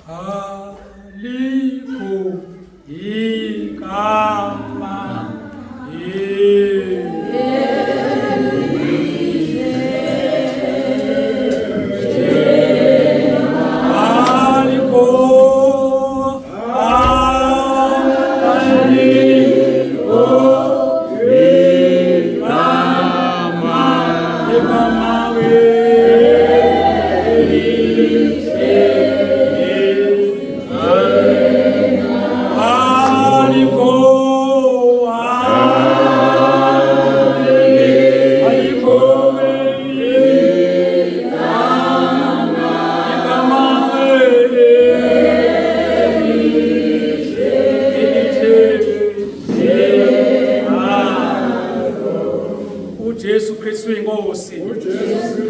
Alikho igama. Alikho, alikho igama, igama uJesu Kristu inkosi. uJesu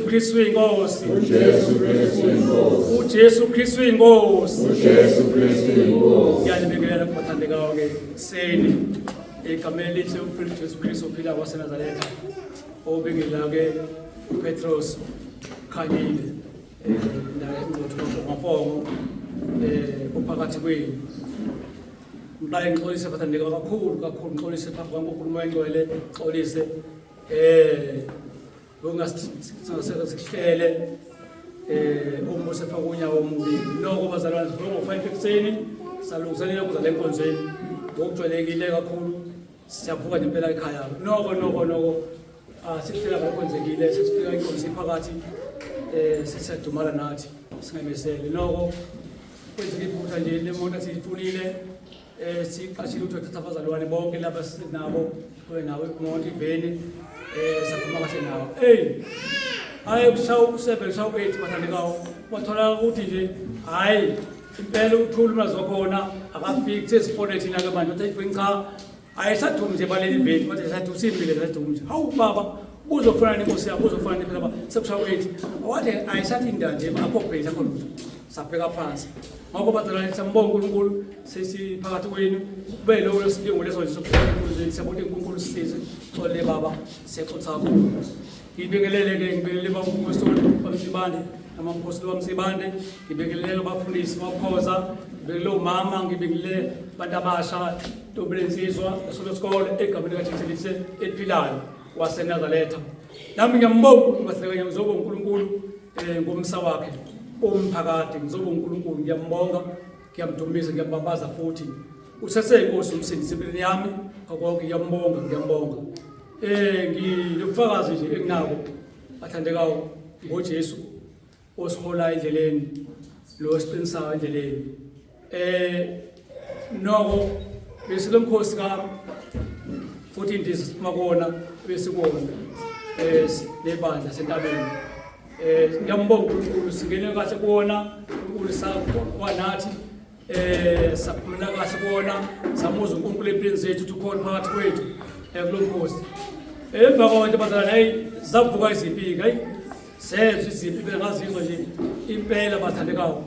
Kristu inkosi. uJesu Kristu inkosi. uJesu Kristu inkosi. uJesu Kristu inkosi. uJesu Kristu inkosi. Ngiyanibingelela kubathandekayo ke seni egameni elihle uMfundisi Jesu Kristu ophila waseNazaretha obingelela ke uPetros Khanyile naye uNgqotho Mafoko uphakathi kwenu. Ngiqale ngixolise bathandeka kakhulu kakhulu, ngixolise phambi kwaNkulunkulu uMoya Ngcwele, ngixolise ngokungasikuhlele umusa efaka unyawo omubi. Noko bazalwane, sivuka ngo-5 ekuseni, salungiselela ukuza le nkonzweni ngokujwayelekile kakhulu, siyavuka nje impela ekhaya. Noko noko noko sikuhlela ngokwenzekile, sesifika inkonzo iphakathi, sesiyadumala nathi singemesele. Noko kwenzeka iphutha nje lemoto esiyifunile, siqashile ukuthi wathatha abazalwane bonke laba sinabo kube nawo imoto iveni, saphuma kahle nawo. Eyi, hhayi, kushaya u-7, kushaya u-8, bathandekayo, wathola ukuthi nje hhayi impela uthule umlazi wakhona akafiki. Sesifone thina-ke manje, wathi cha, ayisadumi nje baleli veni, wathi sadumi simbile, sadumi nje. Hawu baba, uzofana nenkosi yakho, uzofana nempela baba, sekushaya u-8, wathi ayisathi inda nje, akho bheki, akho lutho, sabheka phansi. Ngakho bazalwane, siyambonga uNkulunkulu, sesiphakathi kwenu, kube lowo lesilingo leso nje sokufika enkonzweni. Siyabonga uNkulunkulu, sisize xolele baba, siyaxolisa kakhulu. Ngibingelele-ke, ngibingelele bampostoli bamsibande namampostoli bamsibande, ngibingelele abafundisi bakhoza, ngibingelele omama, ngibingelele abantu abasha, ntombi lensizwa esonto sikole, egameni likaJesu elise eliphilayo waseNazaretha. Nami ngiyambonga uNkulunkulu, bahlekanye, ngizobonga uNkulunkulu ngomsa wakhe omphakade, ngizobonga uNkulunkulu, ngiyambonga, ngiyamdumisa, ngiyambabaza futhi useseyinkosi umsindisi empilweni yami konke, ngiyambonga, ngiyambonga. Nginobufakazi nje enginabo bathandekayo ngoJesu osihola endleleni, lo osiqinisayo endleleni. Noko besilomkhosi ka 14 days makona besikona lebandla sentabeni. Ngiyambonga uNkulunkulu, singene kahle kuwona uNkulunkulu, sakwanathi saphumela kahle kuwona, samuzwa uNkulunkulu empilweni zethu ukuthi ukhona phakathi kwethu kulo mkhosi. Emva konke bazalwane, hayi, zavuka izimpi, hayi, sezwa izimpi bengazizwa nje impela bathandekayo.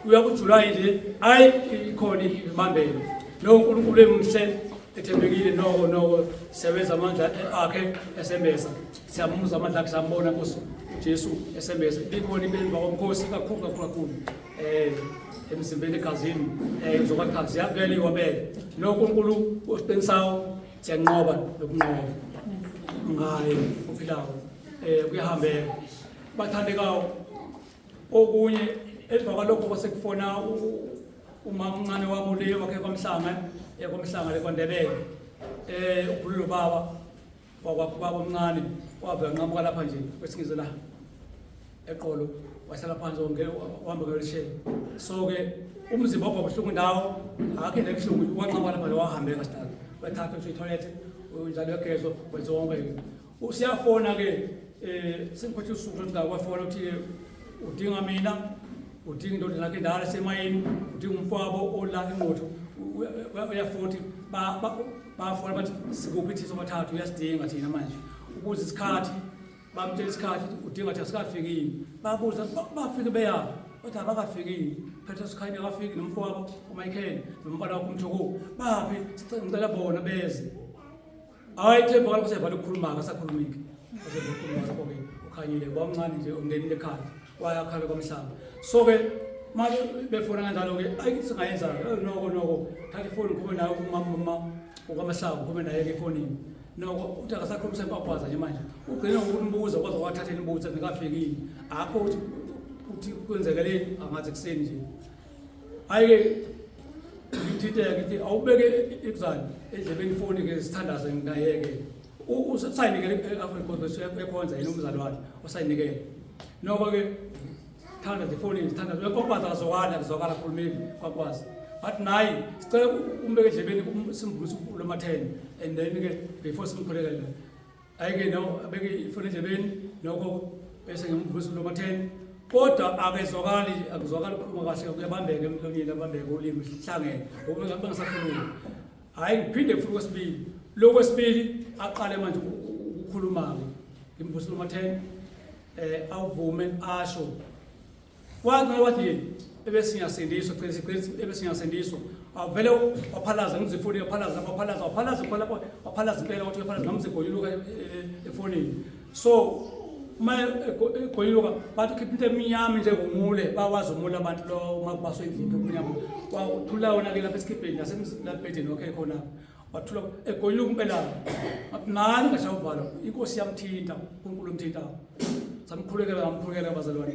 Kuya kuJulayi nje, hayi, ikhona ibambene no uNkulunkulu emhle ethembekile. Noko noko sebenza amandla akhe esembesa, siyamuzwa amandla akhe, siyambona Nkosi Jesu esembesa. Ikhona impela emva komkhosi kakhulu kakhulu kakhulu emzimbeni, egazini, ngizokwakha ziyakuyaliwa bele. No uNkulunkulu osiqinisayo, siyanqoba nokunqoba ngaye ophilayo, kuyahambeka bathandekayo. Okunye emva kwalokho kwasekufona umama omncane wami le wakhe kwaMhlanga, kwaMhlanga le kwaNdebele, ukhulule ubaba wakwakho, ubaba omncane wavela nqamuka lapha nje kwesingizwe la eqolo, wahlala phansi, wahamba nge-wheelchair. So-ke umzimba wakho buhlungu indawo akakho nebuhlungu, wanqamuka lapha nje, wahambeka sidala, wethatha usho ithoyilethe njalo, uyagezwa, wenza konke. Usiyafona-ke, sengiphethe usuku sokuthi ngakwafona ukuthi udinga mina, udinga indodana yakhe endala esemayini, udinga umfowabo ola enqotho, uyafuthi bafona bathi sikuphi thina sobathathu, uyasidinga thina manje ukuze isikhathi. Bamtshela isikhathi udinga thi asikafikile, babuza bafike beyaphi, bathi abakafikile. Petros Khanye akafiki, nomfowabo uMichael, nomfana wakho uMthoko baphi, ngicela bona beze. Hayi, themba kalokho sevala ukukhuluma, akasakhulumiki, asekhuluma lapho-ke ukhanyile, bamncane nje ungenile ekhaya. Wayakhala kwamhlaba. So ke manje befona kanjalo ke ayi singayenza noko noko thatha ifoni ukhulume naye umama ukwamahlaba ukhulume naye ke efonini. Noko uthi akasakhuluma sempaphaza nje manje. Ugcina ngokumbuza kwaze wathatha imibuzo ngikafikile. Akho uthi uthi kwenzekeleni angathi kuseni nje. Hayi ke ngithinteka ngithi awubeke ikuzani endlebeni ifoni ke sithandaze naye ke. Usayinikele e-Africa Gospel ekhonza yena umzalwane osayinikele. Noko ke thanda ifoni sithandaze uyakwazi akazwakala akuzwakala khulumeni kwakwazi. But naye sicela umbeke endlebeni simvuse lo ma-10 and then ke before simkhulekele. Hayi ke no abeke ifoni endlebeni nokho bese ngimvusa lo ma-10 kodwa akezwakali akuzwakali ukukhuluma kahle kuyabambeka emlonyeni abambeke ulimi hlangene ngoba bengasakhulumi. Hayi ngiphinde futhi kwesibili. Lokho kwesibili aqale manje ukukhuluma ke. Ngimvusa lo ma-10 awuvume asho. Wathi wathi yini ebese ngiyasindiswa qinisa ebese ngiyasindiswa. Avele waphalaza ngizifuni waphalaza waphalaza waphalaza khona lapho waphalaza impela wathi waphalaza ngamzigonyuluka efonini. So uma egonyuluka bathi khipha into emnyama njengomule bawazi umule abantu lo uma kubaswe endlini omnyama. Wathula wona ke lapha esikhibheni nasemlabhedeni wakhe khona. Wathula egonyuluka impela. Wathi nani ngashaya uvalo inkosi yamthinta uNkulunkulu umthinta. Samkhulekela ngamkhulekela bazalwane.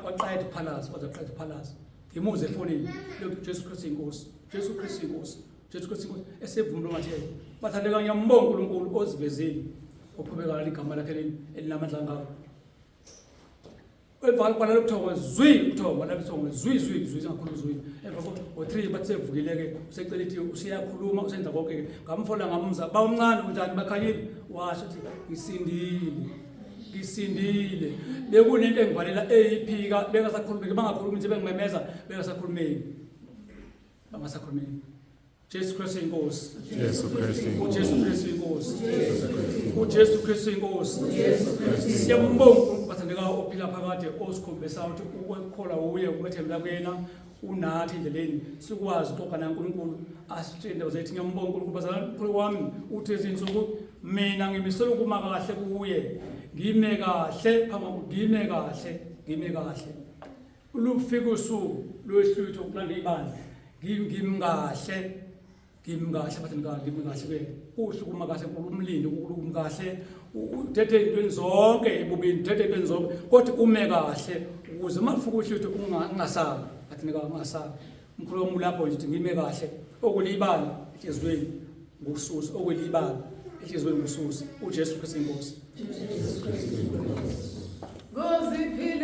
Waqeda uphalaza waze waqeda uphalaza. Ngimuze efonini lokuthi Jesu Kristu inkosi. Jesu Kristu inkosi. Jesu Kristu inkosi esevuma lo mathele. Bathandeka ngiyambonga uNkulunkulu ozivezile. Oqhubeka igama lakhe elinamandla kangaka. Emva kwalelo buthongo zwi ubuthongo kwalelo buthongo zwi zwi zwi singakhuluma zwi. Emva ngo-3 bathi sevukile ke usecela ithi useyakhuluma usenza konke ke. Ngamfola ngamza ba umncane unjani bakhanyile washo ukuthi ngisindile. Ngisindile. Bekunento engivalela eyiphika bengasakhulumi bangakhulumi nje bengimemeza bengasakhulumeki. Bangasakhulumeki. Jesu Kristu inkosi. Jesu Kristu inkosi. uJesu Kristu inkosi. uJesu Kristu inkosi. Siyambonga uNkulunkulu bathandekayo ophila phakade osikhombisa ukuthi ukukholwa uye ukwethembela kuyena unathi endleleni sikwazi ukuxoxa naNkulunkulu asitshele indaba zethu. Ngiyambonga uNkulunkulu bazalwane mkhulu wami uthi izinsuku mina ngimisela ukuma kahle kuye ngime kahle phambi ngime kahle ngime kahle. Lufika usuku lwehlutho ukulanda ibandla ngimkahle ngimkahle bathi ngimkahle ke kuhle ukuma kahle umlindi umkahle udede entweni zonke ebubini udede entweni zonke kodwa ume kahle ukuze uma kufika uhlutho ungasabi bathi nika ungasabi umkhulu wami lapho nje ngime kahle okulibala enhliziyweni ngukususa okulibala enhliziyweni ngukususa uJesu Kristu inkosi. Jesu Kristu inkosi. Ngoziphile.